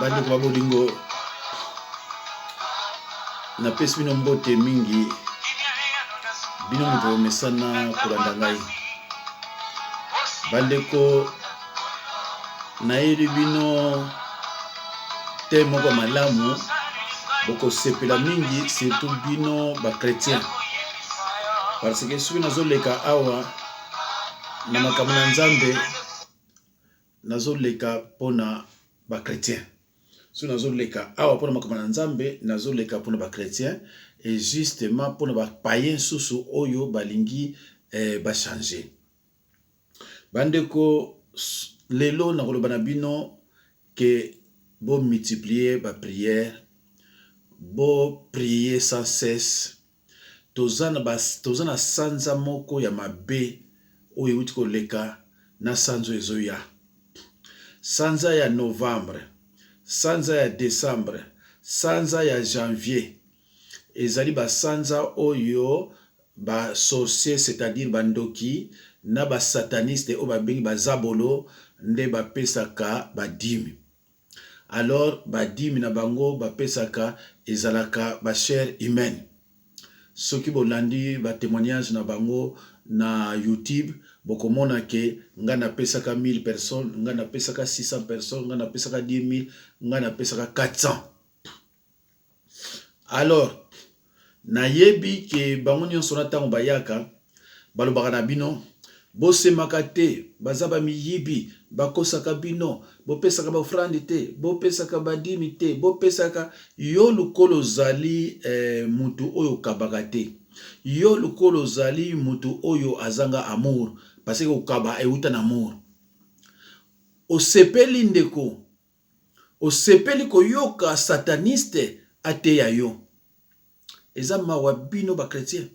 Bandeko ba bolingo, napesi bino mbote mingi, bino moto bomesana kolanda ngai. Bandeko, nayeli bino te moko malamu, bokosepela mingi, surtout bino ba chretien, parce que soki nazoleka awa na makambo na Nzambe, Nazo leka pona ba chretiens. Soki nazo leka awa pona makambo na Nzambe, nazo leka pona ba chretiens et justement pona ba paiens susu oyo balingi eh, ba changer. Bandeko, lelo nakoloba na bino ke bo multiplier ba prières, bo prier sans cesse. Toza na ba toza na sanza moko ya mabe oyo ewuti koleka na sanza oyo ezoya. Sanza ya novembre, sanza ya decembre, sanza ya janvier ezali ba sanza oyo ba sorciers c'est-à-dire ba ndoki na ba satanistes oyo babengi ba zabolo nde bapesaka ba dime. Alors ba dime na bango bapesaka ezalaka ba chair humaine. Soki bolandi ba temoignages na bango na YouTube bokomona ke nga napesaka 1000 personnes, nga napesaka 600 personnes, nga napesaka 10000, nga napesaka 400. Alors nayebi ke bango nyonso na ntango bayaka balobaka na bino bosemaka te, baza ba miyibi, bakosaka bino, bopesaka ba offrande te, bopesaka ba dimi te, bopesaka. Yo lokola ozali eh, mutu oyo okabaka te, yo lokola ozali mutu oyo azanga amour, parce que kokaba euta na amour. Osepeli ndeko, Osepeli koyoka sataniste ateya yo? Eza mawa bino ba chretien.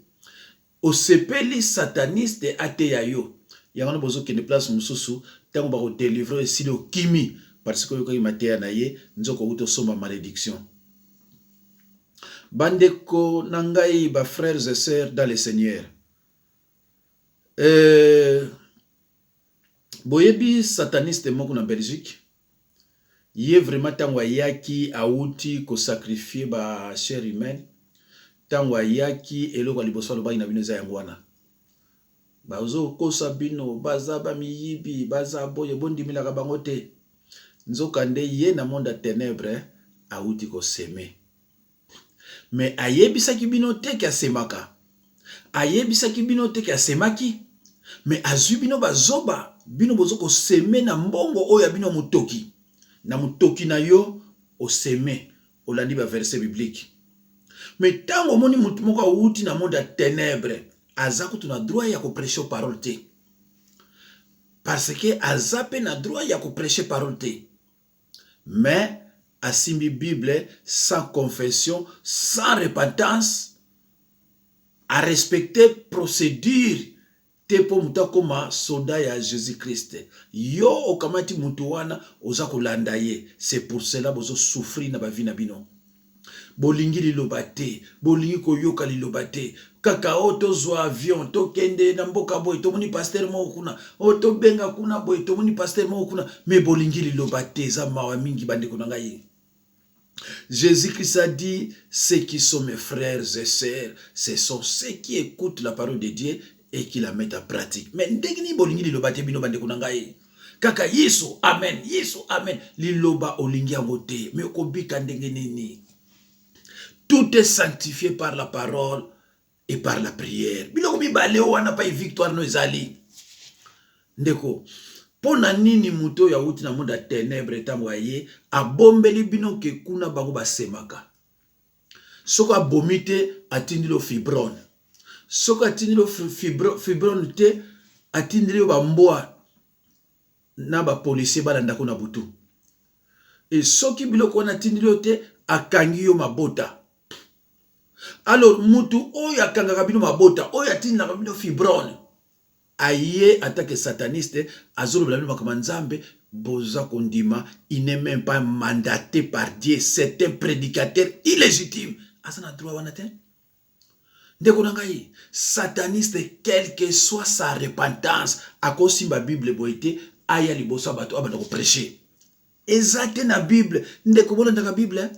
Osepeli sataniste ateya yo? Yango wana bozo kende place mosusu tango bako delivrer yo esili okimi parce que oyokaki mateya na ye nzoka owuti osomba malediction. Bandeko na ngai ba frères et sœurs dans le Seigneur. Euh, boyebi sataniste moko na Belgique ye vraiment tango ayaki awuti ko sacrifier ba chair humaine tango ayaki eloko ya liboso alobaki na bino eza yango wana bazokosa bino baza ba miyibi baza boye bondimelaka bango te nzoka nde ye na monde ya tenebre awuti ko semer. Mais ayebisaki bino te ke asemaka. Ayebisaki bino te ke asemaki. Mais azui bino ba zoba, bino bozo ko semer na mbongo oyo ya bino ya mutoki. Na mutoki na yo o semer, olandi ba versets bibliques. Mais tango omoni mutu moko awuti na monde ya tenèbres, aza kutu na droit ya ko precher parole te. Parce que aza pe na droit ya ko precher parole te. Mais asimbi bible sans confession, sans repentance, a respecter procedure te po moto akoma soda ya Jesus Christ. Yo okamati moto wana oza kolanda ye, c'est pour cela bozo souffrir na ba vie na bino. Bolingi liloba te, bolingi koyoka liloba te. Kaka o oh, tozwa avion, tokende na mboka boye, tomoni pasteur moko kuna, o oh, tobenga kuna boye, tomoni pasteur moko kuna, mais bolingi liloba te, eza mawa mingi bandeko na ngai. Jésus-Christ a dit, ceux qui sont mes frères et sœurs, ce sont ceux qui écoutent la parole de Dieu et qui la mettent en pratique. Mais ndenge nini bolingi liloba te bino bandeko na ngai? Kaka Yesu, amen, Yesu, amen. Liloba olingi yango te, mais okobika ndenge nini? Tout est sanctifié par la parole et par la prière. Biloko mibale wana pai victoire no ezali. Ndeko, mpo na nini moto oyo awuti na monde ya tenebre ntango aye abombeli bino ke kuna bango basemaka? Soki abomi te atindeli yo fibrone. Soki atindeli yo fibrone te atindeli yo bambwa na ba policier balanda ko na butu. Et soki biloko wana atindeli yo te akangi yo mabota. Alors mutu oyo akangaka bino mabota, oyo atindaka bino fibrone, aye en tant que sataniste azolobela bino makambo ya Nzambe, boza kondima, il n'est même pas mandaté par Dieu, c'est un prédicateur illégitime. Aza na droit wana te. Ndeko na ngai, sataniste quelle que soit sa repentance, akosimba Bible boye te, aya liboso ya bato abanda ko prêcher. Eza te na Bible. Ndeko bolandaka Bible hein?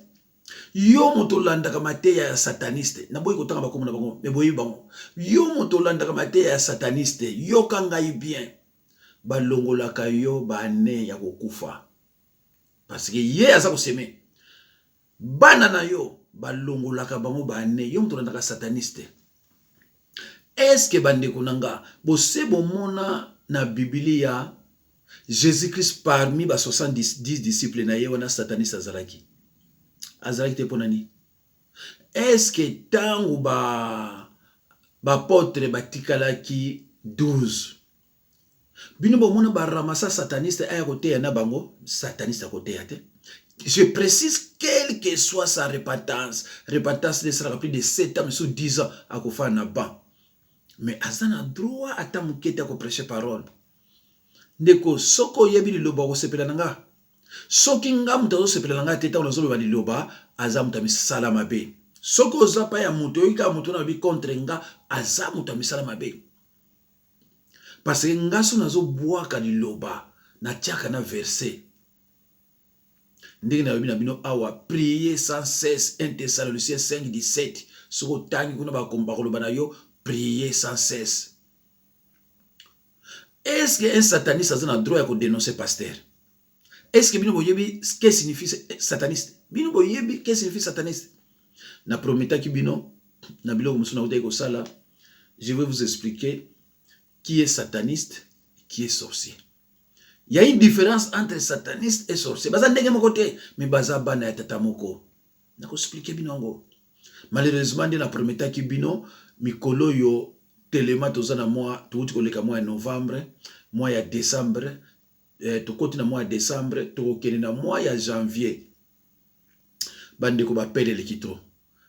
Yo moto olandaka mateya ya sataniste, naboyi kotanga bakombo na bango, mais boyebi bango. Yo moto olandaka mateya ya sataniste, yoka ngai bien. Balongolaka yo ba annees ya kokufa. Parce que ye aza ko semer. Bana na yo balongolaka bango ba annees. Yo moto olandaka sataniste. Est-ce que bandeko na nga bose bomona na Biblia Jesus-Christ parmi ba 70 disciples na ye wana sataniste azalaki? Azalaki te pona nini? Est-ce que tango ba ba apotres batikalaki 12 bino bomona ba ramassa sataniste aya koteya na bango? Sataniste akoteya te. Je précise, quelle que soit sa repentance, repentance nde esalaka plus de 7 ans, misusu 10 ans, akofana na banc. Mais aza na droit ata moke te akoprêche parole. Ndeko, soki oyebi liloba okosepela na nga. Soki nga moto azosepela na nga te ntango nazoloba liloba, aza moto ya misala mabe. Soki oza pa ya moto, oyoki kaka moto wana alobi contre nga, aza moto ya misala mabe. Parce que nga so nazobwaka liloba, natiaka na verset. Ndenge nalobi na bino awa, priez sans cesse, 1 Thessaloniciens 5, 17. Soki otangi kuna bakoloba na yo, priez sans cesse. Est-ce que un sataniste aza na droit ya kodénoncer pasteur? Est-ce que bino boyebi ce que signifie sataniste? Bino boyebi que signifie sataniste? Na prometaki bino na biloko mosusu nautaki kosala, je vais vous expliquer qui est sataniste, qui est sorcier. Il y a une différence entre sataniste et sorcier. Baza ndenge moko te, mais baza bana ya tata moko. Nako expliquer bino yango. Malheureusement nde na prometaki bino mikolo yo telema toza na mois, touti koleka mois ya novembre, mois ya décembre, tokoti na mois ya décembre, tokokende na mois ya janvier. Bandeko, bapele eleki trop.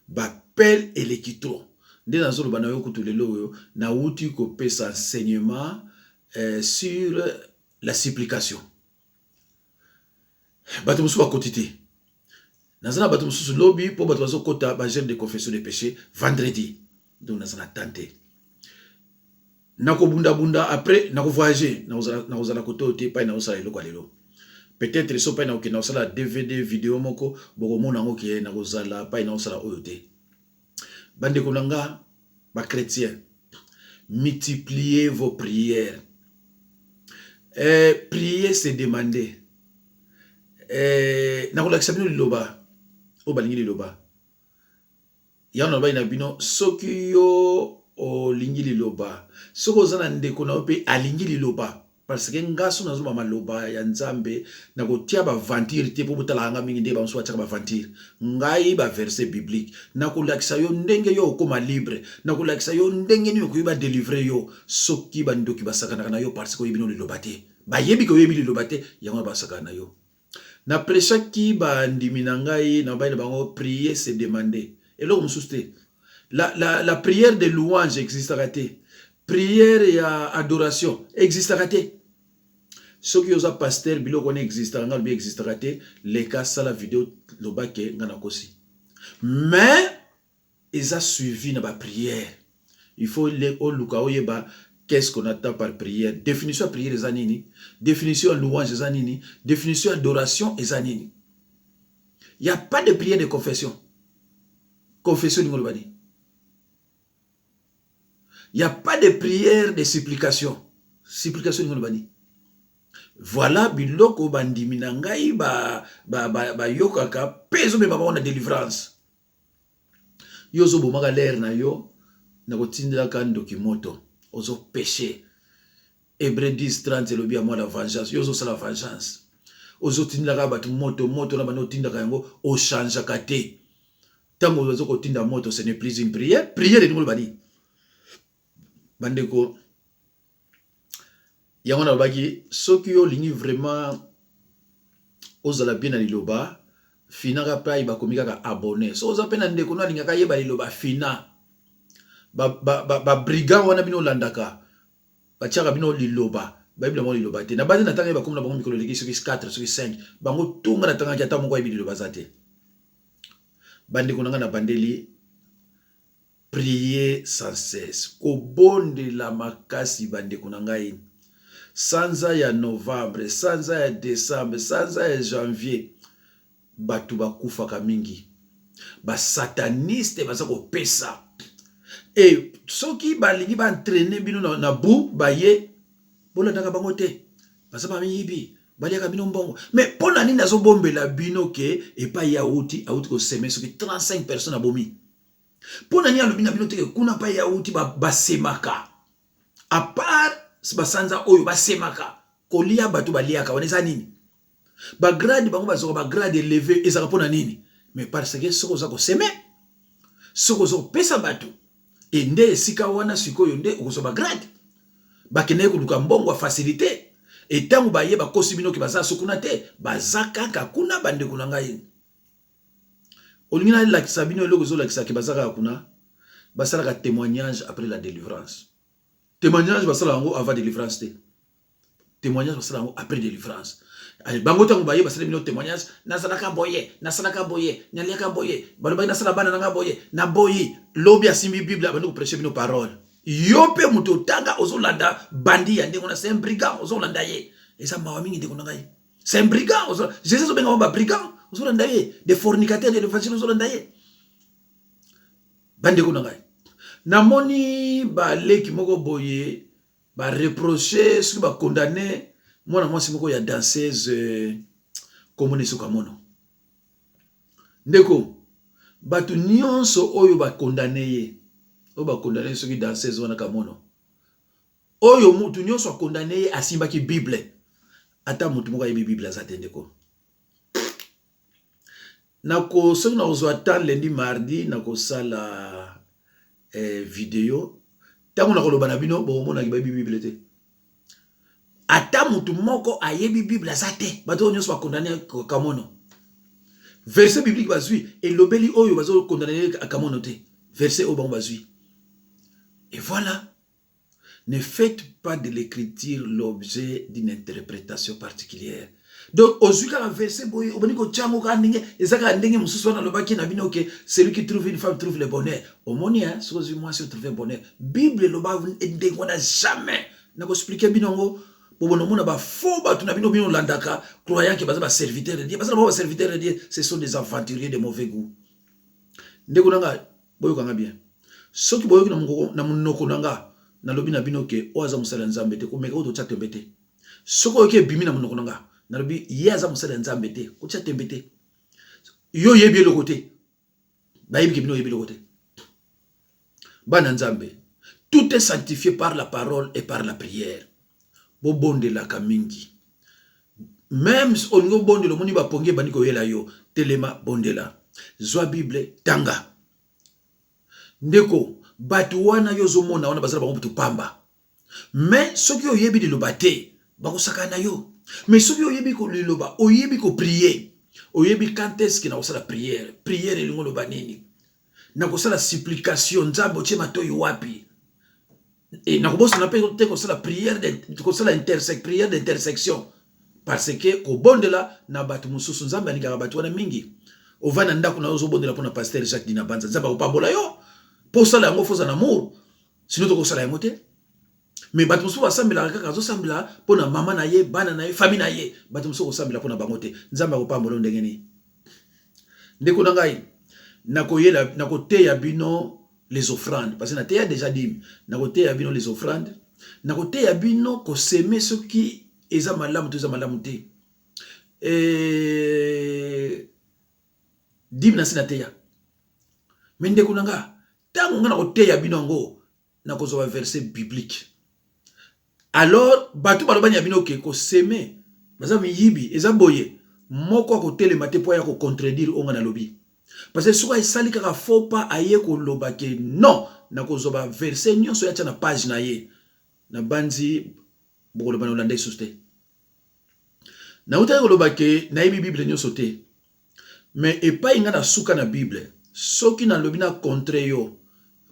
Bapele eleki trop. Nde nazoloba na yo kutu lelo oyo, nauti kopesa enseignement sur la supplication. Bato mosusu bakoti te. Naza na bato mosusu lobi mpo bato bazokota ba jeûne de confession de péché vendredi. Donc naza na temps te. Nakobundabunda après nakovoyage, nakozala kote oyo te epai nazosala eloko ya lelo. Peut-être so pai nakokende kosala DVD video moko, bokomona yango ke nakozala pai nazosala oyo te. Bandeko na nga ba chrétien, multipliez vos prières. Prier c'est demander. Nakolakisa bino liloba oyo balingi liloba. Yango nalobaki na bino, soki yo olingi liloba, soki oza na ndeko na yo mpe alingi liloba, parce que nga so nazoloba maloba ya Nzambe, nakotia baventure te mpo botalaka nga mingi nde bamosusu batiaka baventure. Ngai baverset biblique nakolakisa yo ndenge yo okóma libre, nakolakisa yo ndenge nini okoki badélivrer yo soki bandoki basakanaka na yo, parce que oyebi no liloba te. Bayebi ke oyebi liloba te, yango na basakana na yo. Naprêchaki bandimi na ngai, na bayi na bango, prier c'est demander. Eloko mosusu te. La prière de louange existaka te, prière ya adoration existaka te. Soki oza pasteur, biloko wana existaka, nga lobi existaka te. Leka sala video, lobake nga nakosi, mais eza suivi na baprière. Il faut oluka oyeba qu'est-ce qu'on attend par prière. Définition ya prière eza nini? Définition ya louange eza nini? Définition ya adoration eza nini? Y a pas de prière de confession. Confession olingi oloba nini? Y a pas de prière de supplication. Supplication olingi oloba nini? Voilà biloko bandimi na ngai bayokaka mpe ezomema bango na délivrance. Yo ozobomaka lere na yo na kotindelaka ndoki moto, ozopêcher. Hébreu 10 30 elobi ya mwana vengeance. Yo ozosala vengeance, ozotindelaka bato moto. Moto na bando otindaka yango, ochangeaka te. Ntango oza kotinda moto, ce n'est plus une prière. Prière elingi oloba nini, bandeko? Yango nalobaki, soki yo olingi vraiment ozala bien na liloba, finaka mpe ayi bakomi kaka abonné. Soki oza mpe na ndeko no alingaka yeba liloba, fina babrigand ba, ba wana bino olandaka, batiaka bino liloba, bayebi na bango liloba te. Na basi natangaki bakomi na bango mikolo eleki soki 4, soki 5, bango tunga natangaki, ata moko ayebi liloba aza te. Bandeko na ngai, na bandeli, prier sans cesse, kobondela makasi. Bandeko na ngai, Sanza ya novembre, sanza ya decembre, sanza ya janvier, bato bakufaka mingi. Ba sataniste baza kopesa. E soki balingi ba entraîner bino na, na bu baye bolandaka bango te. Baza ba miyibi, baliaka bino mbongo. Mais mpo na nini azobombela bino ke epai ye awuti, awuti koseme soki 35 personnes abomi? Mpo na nini alobi na bino te ke kuna epai ye awuti basemaka? A part basanza oyo basemaka, kolia bato baliaka wana eza nini? Ba grade bango bazwaka ba grade eleve ezalaka mpo na nini? Mais parce que soki oza koseme, soki oza kopesa bato, e nde esika wana sikoyo nde okozwa ba grade. Bakendaki koluka mbongo ya facilite, e ntango baye bakosi bino ke baza so kuna te, baza kaka kuna bandeko na ngai. Olingi nalakisa bino eloko ezolakisa ke baza kaka kuna? Basalaka témoignage après la délivrance. Témoignage basala yango avant délivrance te. Témoignage basala yango après délivrance. Allez, bango ntango baye basali bino témoignage, nazalaka boye, nasalaka boye, naliaka boye, balobaki nasala bana nanga boye, naboyi. Lobi asimbi Bible abandi koprêche bino parole. Yo mpe moto otanga ozolanda bandi ya ndenge wana, c'est un brigand, ozolanda ye. Eza mawa mingi ndeko na ngai. C'est un brigand. Jésus azobenga bango ba brigand, ozolanda ye. Des fornicateurs de l'évangile, ozolanda ye. Bandeko na ngai, namoni baleki moko boye ba reproche soki ba condamne mwana mwasi moko ya danseuse komona esuka mono. Ndeko, bato nyonso oyo ba condamne ye, oyo ba condamne soki danseuse wana kamono, oyo mutu nyonso akondane ye asimbaki Bible, ata mutu moko ayebi Bible aza te ndeko. Nako soki nakozwa temps lundi mardi nakosala eh, video ntango nakoloba na bino bokomonaki bayebi Bible te. Ata mutu moko ayebi Bible aza te. Bato oyo nyonso bakondane kamono. Verset biblique bazwi elobeli oyo bazo condamne kamono te. Verset oyo bango bazwi. Et voilà. Ne faites pas de l'écriture l'objet d'une interprétation particulière. Donc, ozwi kaka verset boye, obandi kotia yango kaka ndenge, eza kaka ndenge mosusu wana alobaki na bino ke celui qui trouve une femme trouve le bonheur. Omoni, hein, soki ozwi mwasi otrouve bonheur. Bible eloba ndenge wana jamais. Nakoexplike bino yango, bobona omona ba faux bato na bino, bino olandaka, croyant que baza ba serviteurs de Dieu. Baza na bango ba serviteurs de Dieu, ce sont des aventuriers de mauvais goût. Ndeko na ngai, boyoka nga bien. Soki boyoki na monoko na nga, nalobi na bino ke oyo aza mosali ya Nzambe te, komeka kutu kotia tembe te. Soki oyoki ebimi na monoko na nga, nalobi ye aza mosali ya Nzambe te, kotia tembe te. Yo oyebi eloko te, bayebi ke bino oyebi eloko te. Bana Nzambe, tout est sanctifié par la parole et par la prière. Bobondelaka mingi. Même olingi obondela, omoni bapongi ebandi koyela yo, telema bondela. Zwa Bible, tanga. Ndeko, bato wana yo ozomona wana baza na bango butu pamba. Mais soki oyebi liloba te, bakosakana na yo. Mais soki oyebi liloba, oyebi ko prier, oyebi quand est-ce que nakosala prière, prière elingi oloba nini? Nakosala supplication, Nzambe otie matoyi wapi? Et nakobosana mpe te kosala prière de, kosala intersec, prière d'intersection. Parce que kobondela na bato mosusu, Nzambe alingaka bato wana mingi. Ovanda ndako na yo ozobondela mpona pasteur Jacques Dinabanza, Nzambe akopambola yo. Mpo osala yango fo ozala na amour, sinon tokosala yango te. Mais bato mosusu basambelaka kaka, azosambela mpona mama na ye, bana na ye, famille na ye. Bato mosusu kosambela mpona bango te. Nzambe akopambola yo ndenge nini? Ndeko na ngai, nakoyela, nakoteya bino les offrandes, parce que nateya déjà dime. Nakoteya bino les offrandes, nakoteya bino koseme soki eza malamu to eza malamu te. Dime nasi nateya. Mais ndeko na nga, ntango nga nakoteya bino yango, nakozwa ba verset biblique. Alors bato balobani ya bino ke koseme baza miyibi, eza boye, moko akotelema te po aya ko contredire oyo nga nalobi. Parce que soki asali kaka faux pas aye koloba ke non, nakozwa ba verset nyonso ya tia na page na ye, nabanzi bokoloba na olanda lisusu te. Nautaki koloba ke nayebi Bible nyonso te. Mais epai nga na suka na Bible, soki nalobi na contre yo,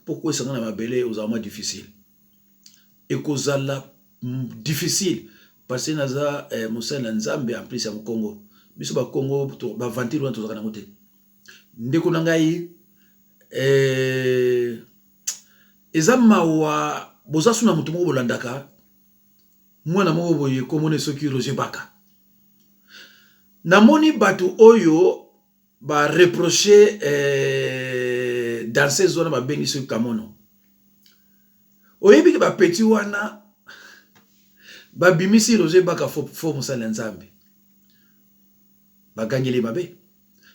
po kwesa nga na mabele ozala mwa difficile. Ekozala difficile parce que naza mosali na Nzambe en plus ya Mokongo. Biso ba Kongo ba aventure wana tozalaka nango te. Ndeko na ngai, eza mawa boza suna moto moko bolandaka. Mwana moko boye komona soki Roger Baka. Namoni bato oyo ba reprocher danseuse wana babengi soki Kamono. Oyebi ke ba petit wana babimisi Roger Baka fo mosali ya Nzambe. Bagangeli mabe.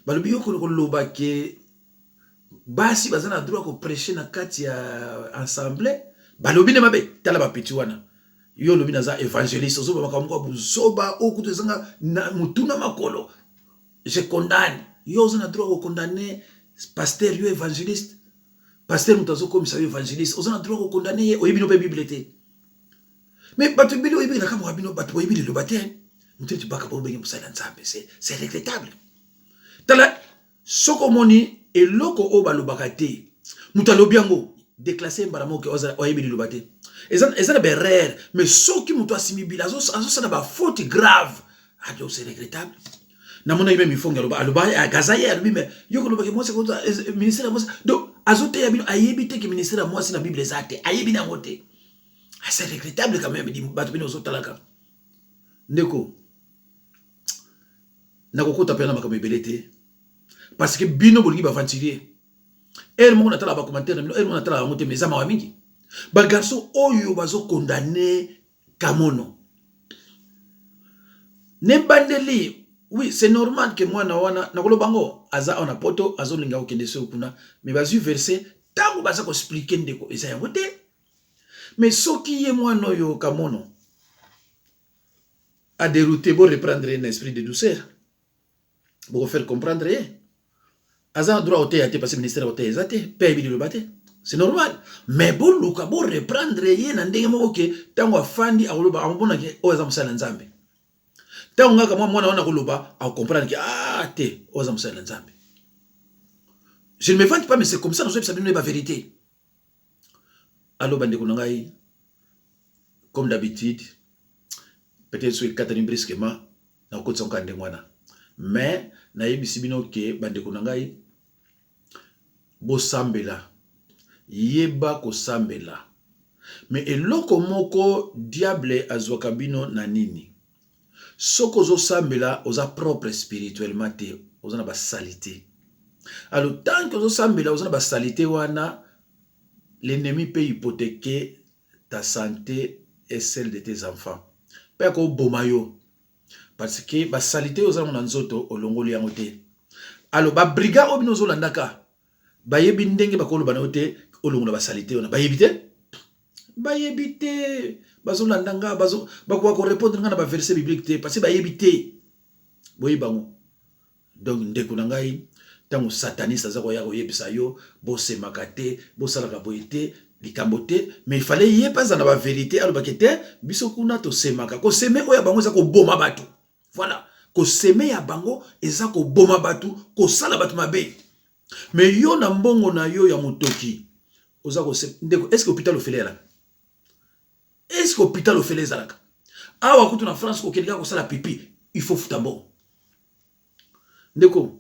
Balobi yo koloba ke basi baza na droit ko prêcher na kati ya assemblée, balobi nde mabe. Tala ba petit wana. Yo olobi naza évangéliste, ozoba makambo moko ya buzoba oyo kutu ezanga na mutu na makolo. Je condamne. Yo oza na droit ko condamner pasteur, yo évangéliste. Pasteur moto azokomisa yo évangéliste, oza na droit ko condamner ye, oyebi no mpe Bible te. Mais bato ebele oyebi na kamwa bino bato boyebi liloba te. Moto eti baka bobenge mosali ya Nzambe, c'est regrettable. Tala soki omoni eloko oyo balobaka te, moto alobi yango, déclassé mbala moko oyebi liloba te. Eza na baerreur, mais soki moto asimi bila azosala bafaute grave, adio c'est regrettable. Namonaki mpe mifongi aloba aloba agaza ye alobi mais yo kolobaki mwasi ministère ya mwasi, donc azoteya bino ayebi te ke ministère ya mwasi na Bible eza te, ayebi nango te. C'est regrettable quand même bato bino ozotalaka. Ndeko, nakokota mpe na makambo ebele te parce que bino bolingi baaventurier. Heure moko natala bacommentaire na bino, heure moko natala yango te, mais eza mawa mingi. Bagarçon oyo bazokondane Kamono nebandeli, oui, c'est normal ke mwana wana nakoloba ngo aza awa na Poto, azolinga kokende soki kuna, mais bazwi verset ntango baza koexpliquer, ndeko, eza yango te. Mais soki ye mwana oyo Kamono adérouté, bo reprendre ye na esprit de douceur, bokofaire comprendre ye aza na droit oteya te parce que ministère oteya eza te mpe ayebi liloba te, c'est normal. Mais boluka boreprendre ye na ndenge moko ke ntango afandi akoloba, akomonake oyo aza mosali na Nzambe. Ntango ngaka mwa mwana wana akoloba, akocomprendre ke ah te, oyo aza mosali na Nzambe. Je ne me vante pas, mais c'est comme ça. Nazoyebisa bino bavérité. Alo bandeko na ngai, comme d'habitude, peut-être soki ekatani brusquement, nakokotisa kaka ndenge wana, mais nayebisi bino ke bandeko na ngai, bosambela, yeba kosambela. Mais eloko moko diable azwaka bino na nini? Soki ozosambela, oza propre spirituellement te, oza na basaleté. Alors tant que ozosambela, oza na basaleté wana, l'ennemi peut hypothéquer ta santé et celle de tes enfants mpe akoboma yo parce que basaleté oyo oza nango na nzoto, olongoli yango te. Alors babrigade oyo bino ozolandaka, bayebi ndenge bakoloba na yo te olongola basaleté wana. Bayebi te, bayebi te. Bazolanda nga, bakoka korépondre nga na baverset biblique te parce que bayebi te. Boyebi bango. Donc ndeko na ngai, ntango sataniste aza koya koyebisa yo bosemaka te, bosalaka boye te, likambo te, mais il fallait ye mpe aza na bavérité, alobaki te biso kuna tosemaka. Kosemer oyo ya bango eza koboma bato. Voilà, kosemer ya bango eza koboma bato, kosala bato mabe. Mais yo na mbongo na yo ya motoki oza kose. Ndeko, est ce que hôpital ofele ezalaka? Est ce que hôpital ofele ezalaka awa? Kutu na France, kokende kaka kosala pipi, il faut futa mbongo. Ndeko,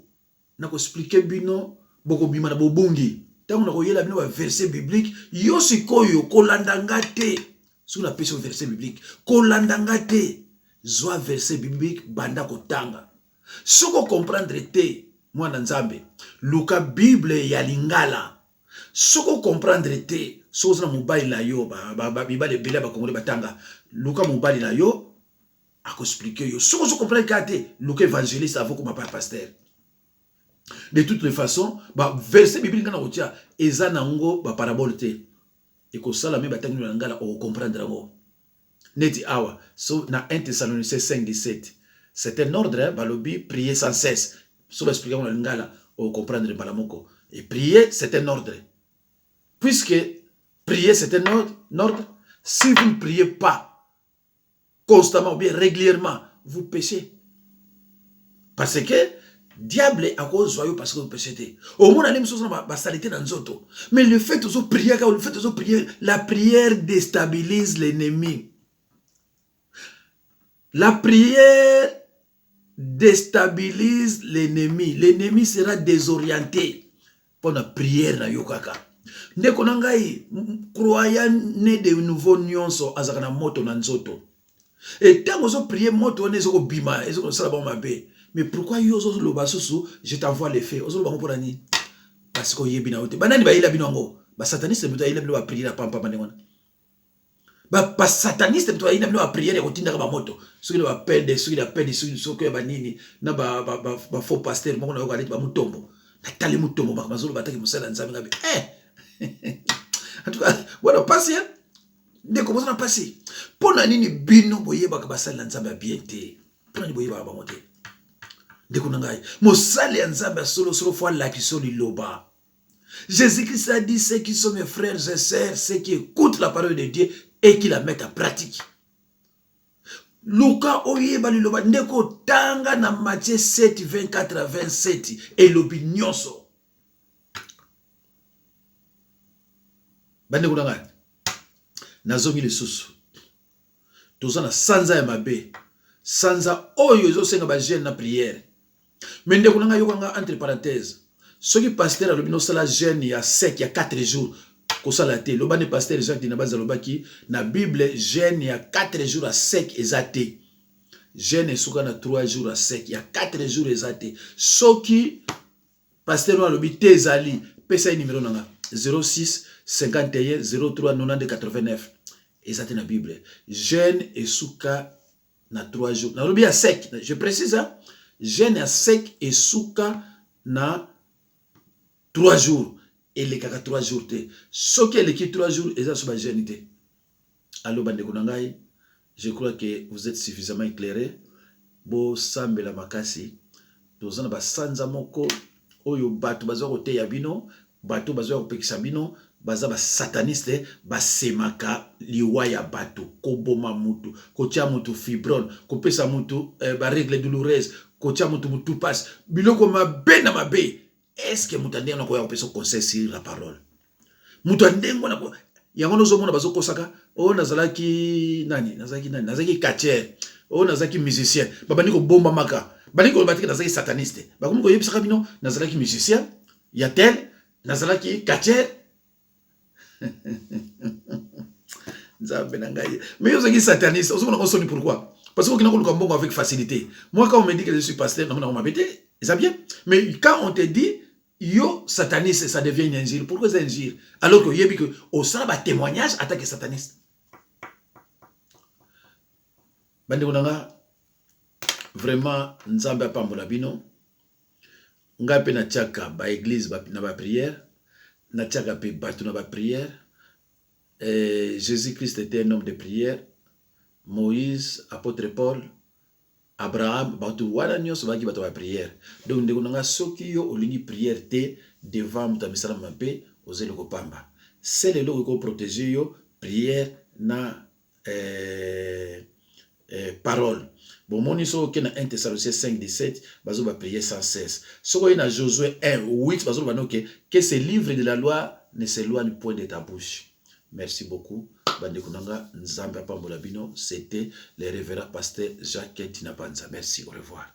nakoexpliquer bino, bokobima na bobungi ntango nakoyela bino baverset biblique. Yo sikoyo kolanda nga te. Soki napesi yo verset biblique, kolanda nga te. Zwa verset biblique, banda kotanga. Soki ocomprendre te, mwana Nzambe, luka Bible ya lingala. Soki ocomprendre te, soki oza na mobali na yo, mibali ebele ya bakongole batanga, luka mobali na yo akoexpliquer yo. Soki ozocomprendre kaka te, luka évangéliste avant koma pa pasteur. De toutes les façons, baverset biblique nga na kotia eza nango baparabole te, ekosala me batangi na lingala, okocomprendre yango. Neti awa so na 1 Thessaloniciens 5 17, c'est un ordre, balobi prier sans cesse. So baexplique yango na lingala, okocomprendre mbala moko. Et prier, c'est un ordre. Puisque prier, c'est un ordre, si vous ne priez pas constamment ou bien régulièrement, vous péchez, parce que diable akozwa yo parce que opéché te. Omona nde mosusu na basaleté na nzoto, mais le fait ozoprier kaka, le fait ozoprier, la prière déstabilise l'ennemi. La prière déstabilise l'ennemi. L'ennemi sera désorienté mpona prière na yo kaka. Ndeko na ngai, croyant né de nouveau nyonso azalaka na moto na nzoto. Et ntango ozo prier moto wana ezo kobima ezo kosala bango mabe. Mais pourquoi yo ozo loba susu je t'envoie le feu? Ozo loba ngo pona nini? Parce que oyebi na yo te. Banani bayela bino yango? Ba sataniste moto ayela bino ba prier na pampa ndenge wana. Ba, ba sataniste moto ayina bino ba prière ya kotindaka ba moto. Soki na ba pende, soki na pende, soki soki ya ba nini na ba ba, ba, ba faux pasteur moko na yoka neti ba mutombo. Natali mutombo makambo azoloba ataki mosala Nzambe ngabi. Eh! En tout cas, wana pasi hein? Ndeko boza na pasi. Mpo na nini bino boyebaka basali na Nzambe ya bien te? Mpo na nini boyebaka bango te? Ndeko na ngai, mosali ya Nzambe ya solosolo fo alakisa liloba. Jésus-Christ a dit ceux qui sont mes frères et sœurs, ceux qui écoutent la parole de Dieu et qui la mettent en pratique. Luka oyeba liloba ndeko tanga na Matthieu 7 24 à 27 elobi nyonso. Bandeko na ngai, nazongi lisusu, toza na sanza ya mabe, sanza oyo ezosenga ba jeune na prière. Mais ndeko na ngai, yoka nga entre parenthèse, soki pasteur alobi nosala jeune ya sec ya 4 jours, kosala te. Loba nde pasteur Jacques Dinabanza alobaki na Bible, jeune ya 4 jours ya sec eza te. Jeune esuka na 3 jours ya sec, ya 4 jours eza te. Soki pasteur wana alobi te ezali, pesa ye numero na nga 06 51 03 92 89. Eza te na Bible. Jeune esuka na 3 jours. Nalobi ya sec, je précise hein? Jeune ya sec esuka na 3 jours. Elekaka 3 jours te. Soki eleki 3 jours eza so ba jeune te. Allo bandeko na ngai, je crois que vous êtes suffisamment éclairés. Bosambela makasi. Toza na basanza moko oyo bato baza koteya bino, bato baza kopekisa bino, baza ba sataniste, basemaka liwa ya bato, koboma mutu, kotia mutu fibrone, kopesa mutu eh, ba règle douloureuse, kotia mutu mutu pasi, biloko mabe na mabe. Est-ce que mutu ndenge nakoya kopesa conseil sur la parole? Mutu ya ndenge wana yango nozomona bazokosaka oyo oh, nazalaki nani, nazalaki nani, nazalaki catcheur, oyo oh, nazalaki musicien, babandi kobombamaka, balingi koloba te nazalaki sataniste, bakomi koyebisaka bino nazalaki musicien ya tel, nazalaki catcheur. Nzambe na ngai, mais yo ozalaki sataniste, ozomona ngo soni pourquoi? Parce que okenda koluka mbongo avec facilité. Moi quand on me dit que je suis pasteur, namona ngo mabe te, eza bien. Mais quand on te dit yo sataniste, ça devient une injure. Pourquoi c'est injure? Alors que oyebi que osala ba témoignage en tant que sataniste. Bandeko na nga, vraiment Nzambe apambola bino. Ngai mpe natiaka ba église na ba prière, natiaka mpe bato na ba prière. Eh, Jésus-Christ était un homme de prière. Moïse, apôtre Paul, Abraham, bato wana nyonso bazalaki bato ya prière. Donc ndeko na nga, soki yo olingi prière te devant moto ya misala mabe, oza eloko pamba. Seul eloko eko protéger yo, prière na eh, eh, parole. Bomoni soki oke na 1 Thessaloniciens 5 17 bazo ba prier sans cesse. Soki oye na Josué 1 8 bazoloba no ke que ce livre de la loi ne s'éloigne point de ta bouche. Merci beaucoup bandeko na nga, Nzambe apambola bino. C'était le révérend pasteur Jacques Dinabanza. Merci, au revoir.